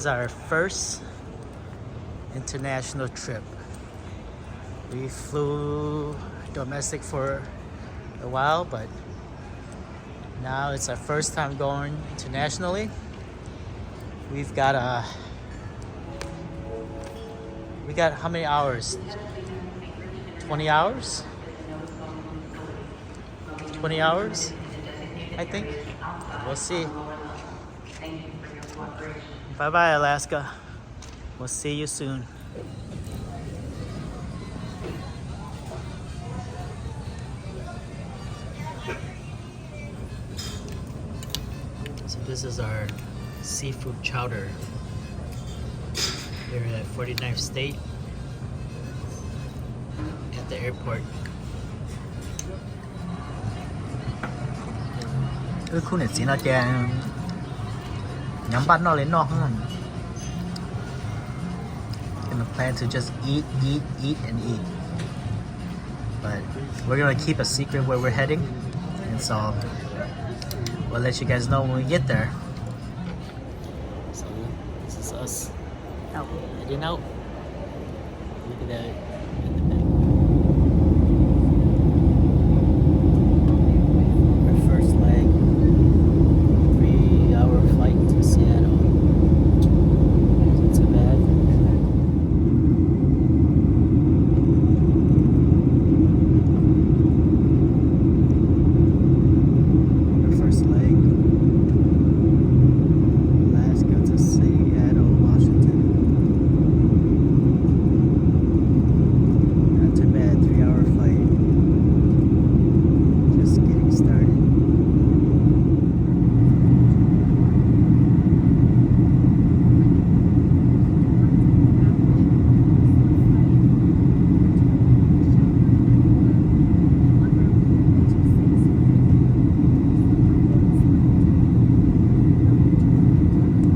Our first international trip. We flew domestic for a while, but now it's our first time going internationally. We've got a we got how many hours? Twenty hours? Twenty hours, I think. We'll see. Bye bye, Alaska. We'll see you soon. So this is our seafood chowder here at forty-ninth State at the airport. Wb khub niam txiv no ces nyob npaj noj li noj. Gonna plan to just eat, eat, eat, and eat. But we're gonna keep a secret where we're heading, and so we'll let you guys know when we get there. So this is us heading out. Look at that in the back. Our first leg, three-hour flight to Seattle. Isn't too bad. Our first leg, Alaska to Seattle, Washington. Not too bad, three-hour flight. Just getting started.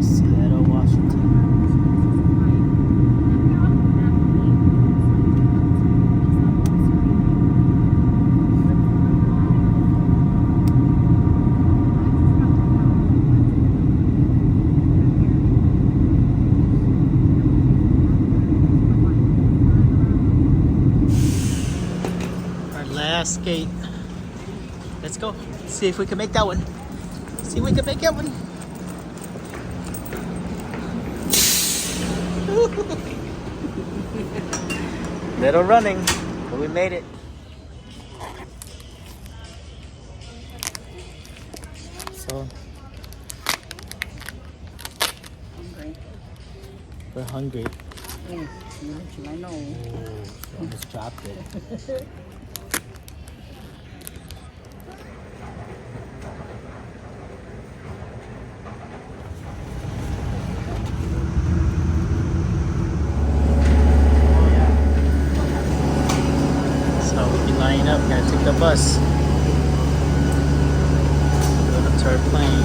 Seattle, Washington. Our last gate. Let's go. See if we can make that one. See if we can make that one. Little running, but we made it. So, we're hungry. Ooh, almost dropped it. So we be lining up, gotta take the bus. Going up to our plane.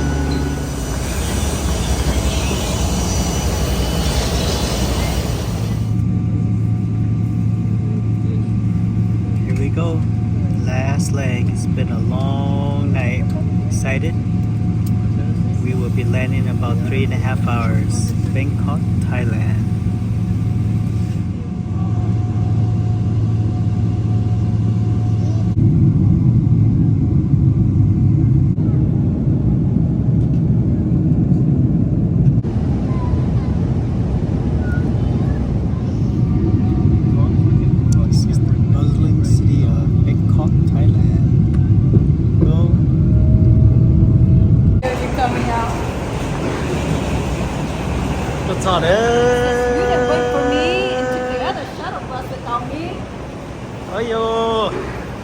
Here we go. Last leg. It's been a long night. Excited. We will be landing in about three and a half hours. Bangkok, Thailand. This is the bustling city of Bangkok, Thailand. Go. Tuaj txog lawm. Ua yus,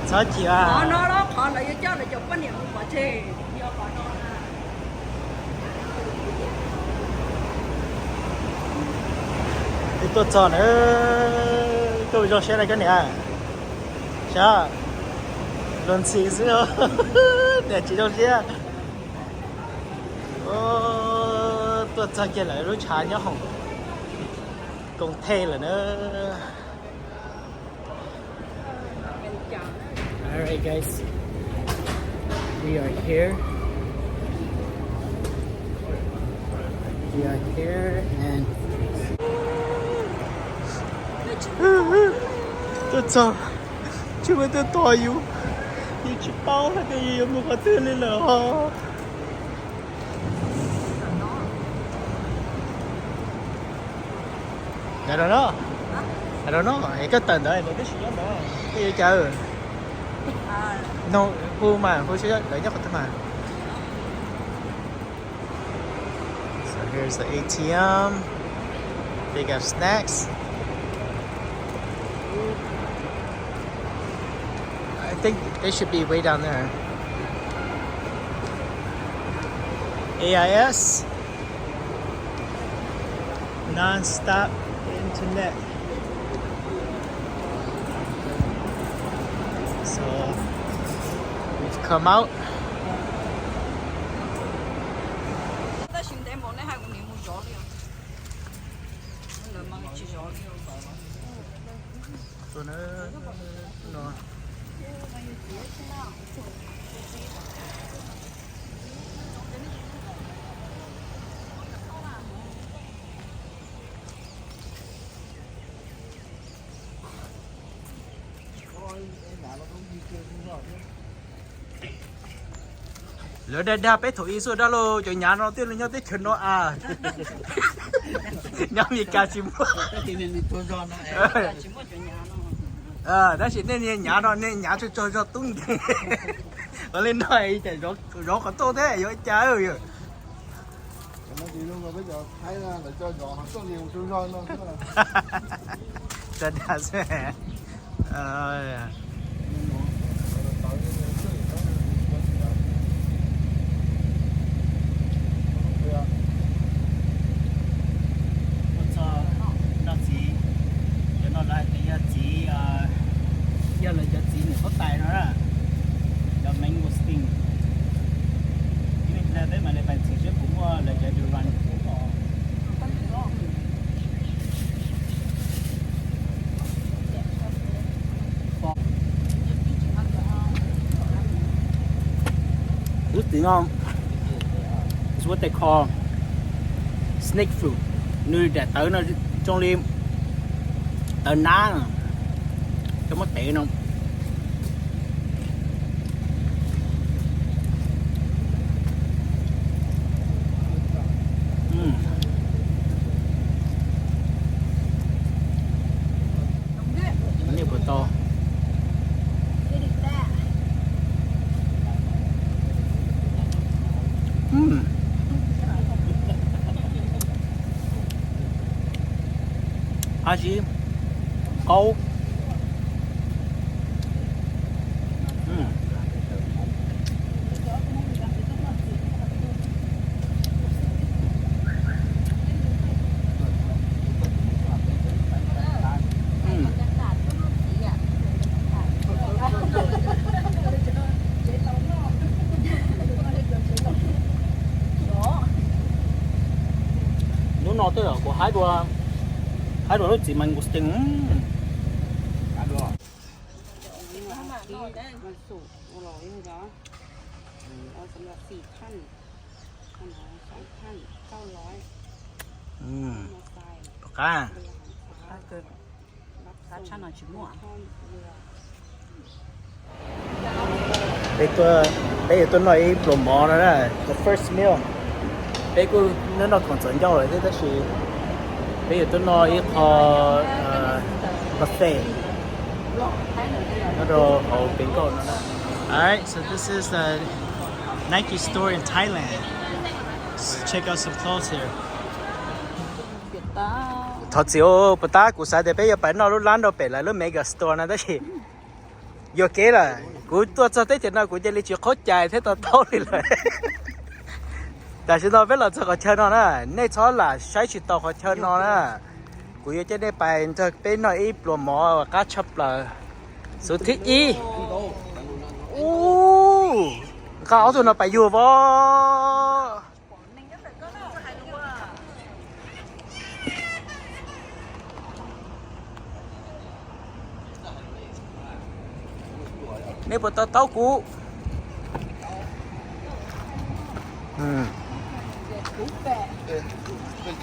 txhob chim. Qhov no los qhov lawv yuav coj lawv cov poj niam mus pov tseg, yog qhov no na. Wb tuaj txog na, tuaj zoo siab na koj niam. Saib, luag ntxhi xwb, niam tsis zoo siab. Tuaj txog kiag lawv lub tshav nyob hauv koom thej lawm na. All right, guys, we are here. We are here and tuaj txog, tsis muaj tuaj tos yus, yus tsis paub hais tias yus yuav mus qhov twg li lawm os. Ntawm no, ntawm no, es koj tawm ntawd, ntawm twb tsis nyob ntawd, koj yuav cas? No, hu mas, hu xyov lawv nyob qhov twg mas. So here's the A T M. They got snacks. I think they should be way down there. A I S, non-stop internet. So we've come out. Tab sis ntev npaum nej hais kuv niam mus zov li os. Lawv mas tsis zov li os. Lawv dag dag peb thaum ub xwb dab laug, cov nyav no twb nyob teb chaws no a. Nyob Amelikas tsis muaj. Tab sis nej niag nyav no nej nyav tsaug tsaug zog tub nkeeg. Ua li no cas zov qhov tuaj thiab yuav cas? Tuaj txog noj txiv, cov no lawv hais tias yog txiv, yog lawv cov txiv niam huab tais no na, cov mangosteen. Ib pliag peb mam li pais txhim seb puas muaj lawv cov durian. Lub txiv no is what they call snake fruit. Nws daim tawv no zoo li tawv nab, cov muab tev no. Nej puas tau? Qab zib, qaub. Hnub no twb yog kuv haib dua, haib dua lub txiv mangosteen. Pom qab. Peb tuaj, peb yuav tuaj noj ib pluas mov no na, the first meal. Peb kuj noj noj khoom txaus ncauj lawm thiab tab sis peb yuav tuaj noj ib qho buffet nyob rau hauv pes nkauj no na. Alright, so this is the Nike store in Thailand. Let's check out some clothes here. Thov txim puas tab, kuv xav tias peb yuav pais noj lub lab rau pem lawv lub mega store no tab sis yuam kev lawm. Kuv tuaj txog teb chaws no kuv cia li tsis qhuab cais thiab to taub li lawm. Tam sim no peb los txog qhov chaw no na, nej txhob lam saib tsis taus qhov chaw no na. Kuv yuav coj nej pais nrog peb noj ib pluas mov uas qab tshaj plaws. Xub thib ib. Ub, nqa ob tug no pais yug vov. Nej puas to taub kuv? Lawv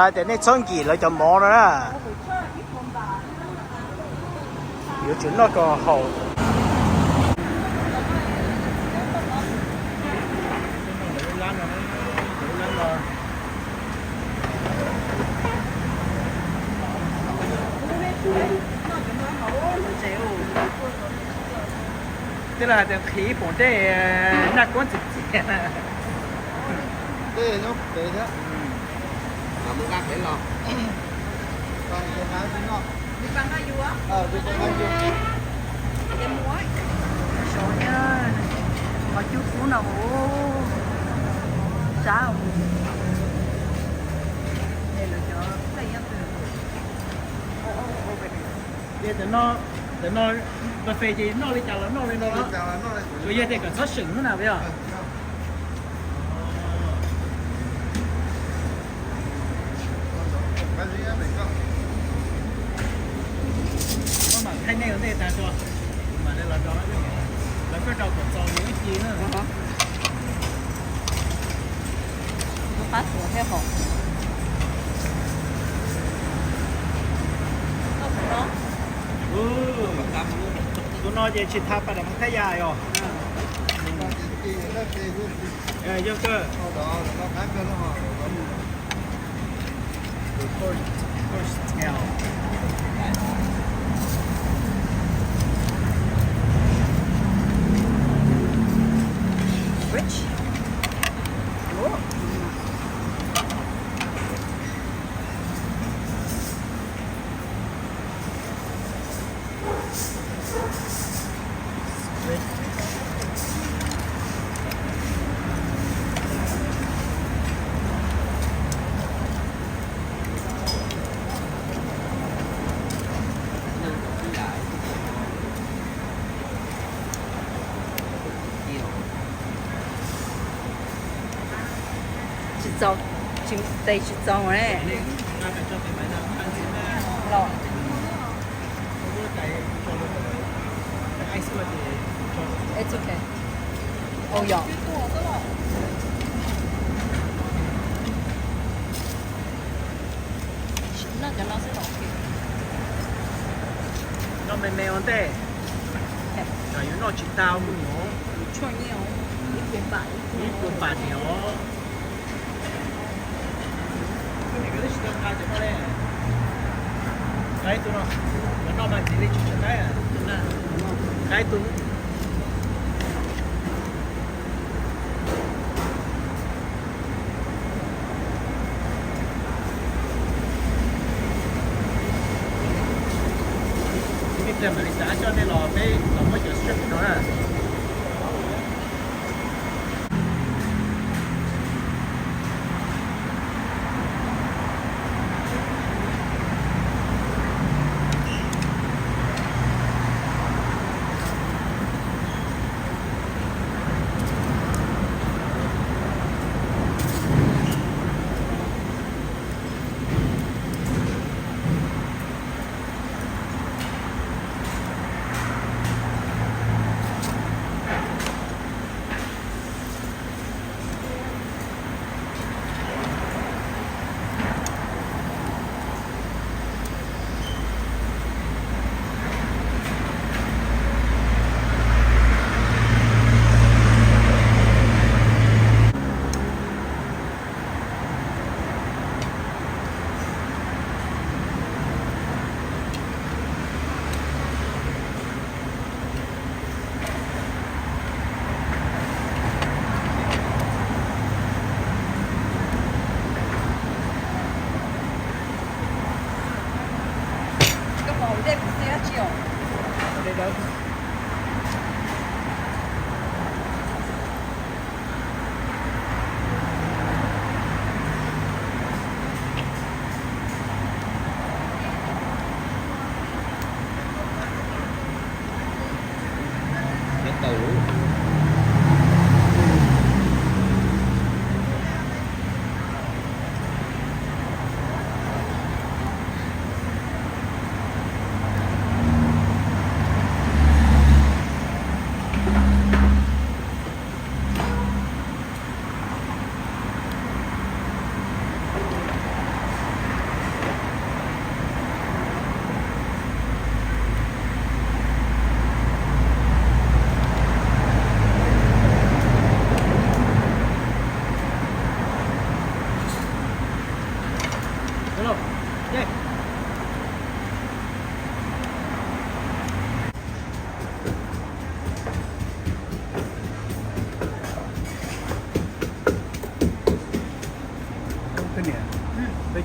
hais tias nej txhob nkim lawv cov mov no na. Yuav tsum noj kom haum. Twb los hais tias qhib pom dej naj kuab ntxim txias. Dej nyob pem thiab. Los mus nqa pem los. Qhov cub kub no sab. Ces tam no, tam no buffet ces noj li cas los noj li no. Tsuas yog tias kom txhob seem xwb na yog. Koj mam thaij nej ua ntej tag tso, mam li los rau, lawv koj rau kom txaus mus ib ci na. Qab tuav thiab hos. Tus no ces tsis tha pas dam Thaj Yas yog. Yog kawg. Rich. Tsis txaus, tes tsis txaus ne. Los. It's okay. Oh, yog. Noj cov no xwb los. Noj me me ua ntej, tsam yuav noj tsis tau mus. Ib puas pam niam os. Nqa ib tug no, yuav noj mas ntxiv li tsis tseem qaib. Nqa ib tug. Ib pliag mam li xav coj nej los peb los muab cov strip no na. Koj pom hauv dej kuv xia dab tsi os?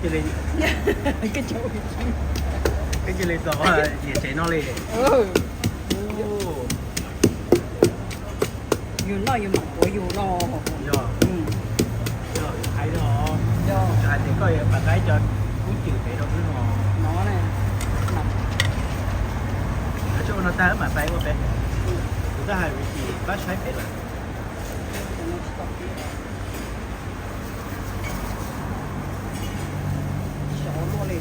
Koj cia li txog niam tsev no li. Yus noj yus mam tuav yus no. Yog, yog hais no, hais tias koj yuav pab qaib cov kub cwm pem rau xwb no. No ne, lawv tsis ua no tag wb mam pais ua pem. Kuv twb hais Ricky pab saib pem lawm. Sov luaj li.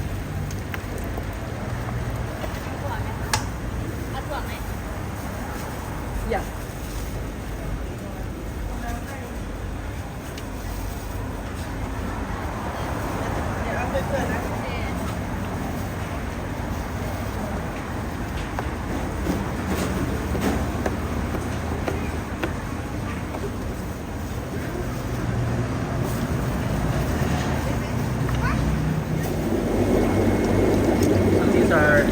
So these are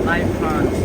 live prawns.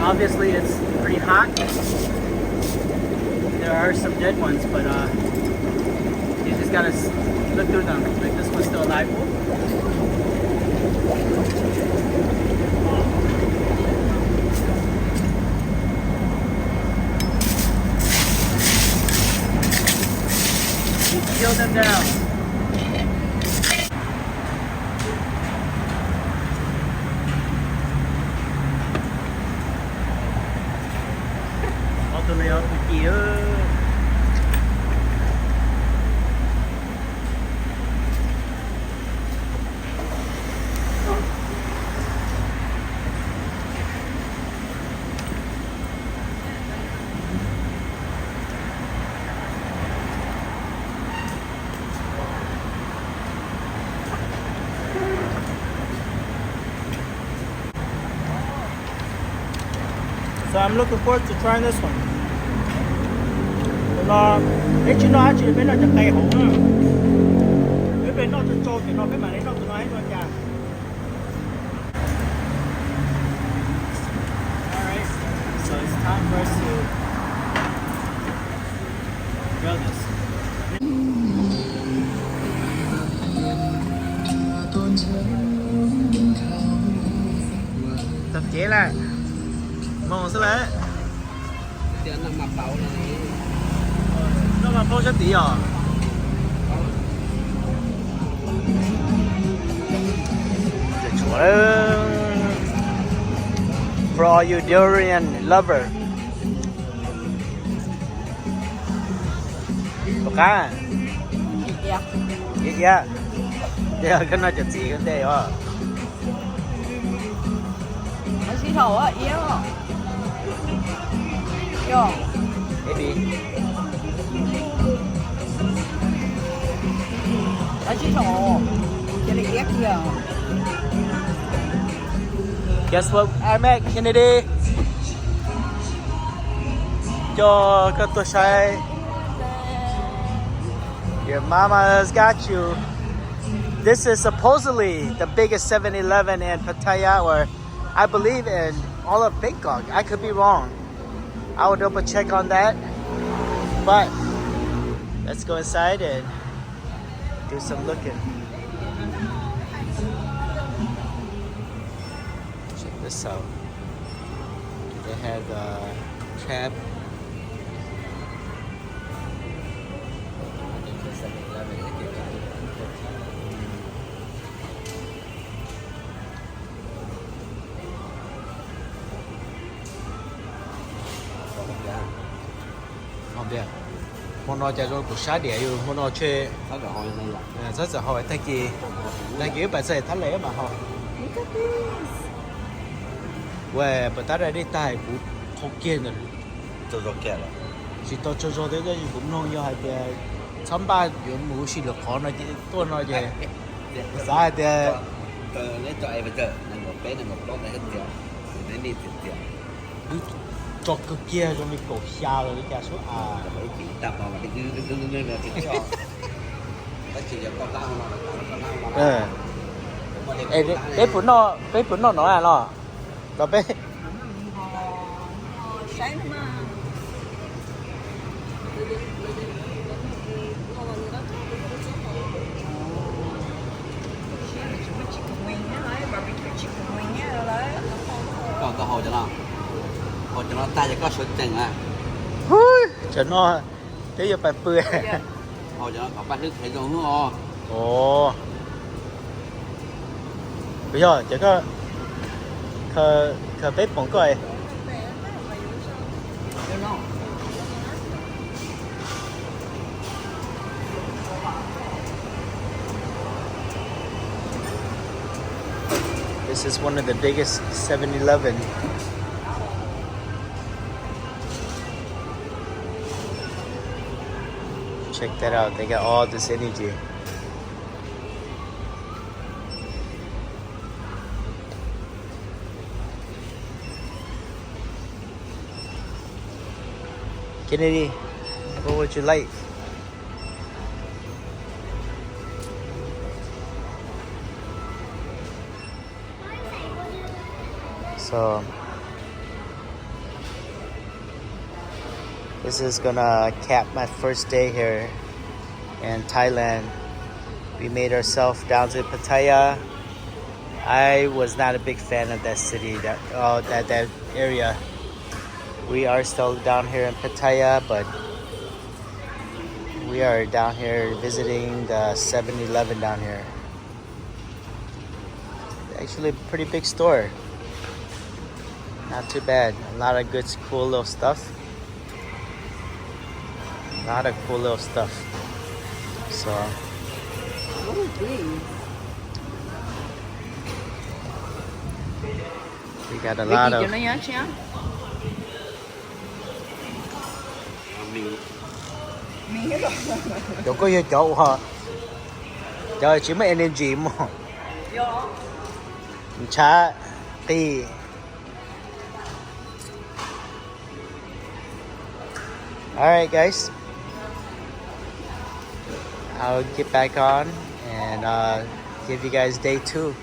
Obviously, it's pretty hot. There are some dead ones, but uh, you just gotta s- look through them. Like this one's still alive. Peel them down. Ob tug no yog tus ci. So I'm looking forward to trying this one. Tus no peb tsis noj dab tsi, peb noj cov qe hauv na. Peb peb noj tsau tsau ces no peb mam li noj tus no ib ua cas. All right, so it's time for us to grill this. Tau cev lawm, moos xwb lawm. Noj mas paub sab tid os. For all you durian lover. Tom qab. Iab iab. Ces koj noj cov txiv ntej os. Sib thaum iab. Yog. Sib thaum cia li iab kiag. Guess what I met, Kennedy? Coj koj tuaj saib. Your mama's got you. This is supposedly the biggest seven eleven in Pattaya, or I believe in all of Bangkok. I could be wrong. I will double check on that. But let's go inside and do some looking. Check this out. They have uh, crab. Không biết. Hmo no cas zoo kuv sab diam yus hmo no tsheb. Txhob txawm haus tag kis, tag kis wb pais txog Thailand wb mam haus. Ua puas tab dej tag kuv qhov kiag ntawd. Tsis tau tsaug zog thiab tab sis kuv mloog yog hais tias txhob npaj yuav mus ua si lwm qhov no ces tuaj no ces kuv xav hais tias wb tso kawg kiag zoo li kaum xya los li cas sub as. Peb puas noj, peb puas noj no los peb Koj, koj haus cov no, haus cov no tag ces koj sawv tsees na. Cov no peb yuav pais pw. Haus cov no kom paj hlwb qhev zoo os. Ov, kuv yog cov koj, khaws peb poom koj. This is one of the biggest Seven Eleven. Check that out. They got all this energy. Kennedy, what would you like? So, this is gonna cap my first day here in Thailand. We made ourselves down to Pattaya. I was not a big fan of that city, that, uh, that, that area. We are still down here in Pattaya, but we are down here visiting the Seven Eleven down here. Actually, a pretty big store. Not too bad. A lot of good, cool little stuff. A lot of cool little stuff. So, what is this? We got a lot of. Cov koj yog cov uas, cov tsis muaj energy mog. Ntshav qis. All right, guys. I'll get back on and, uh, give you guys day two.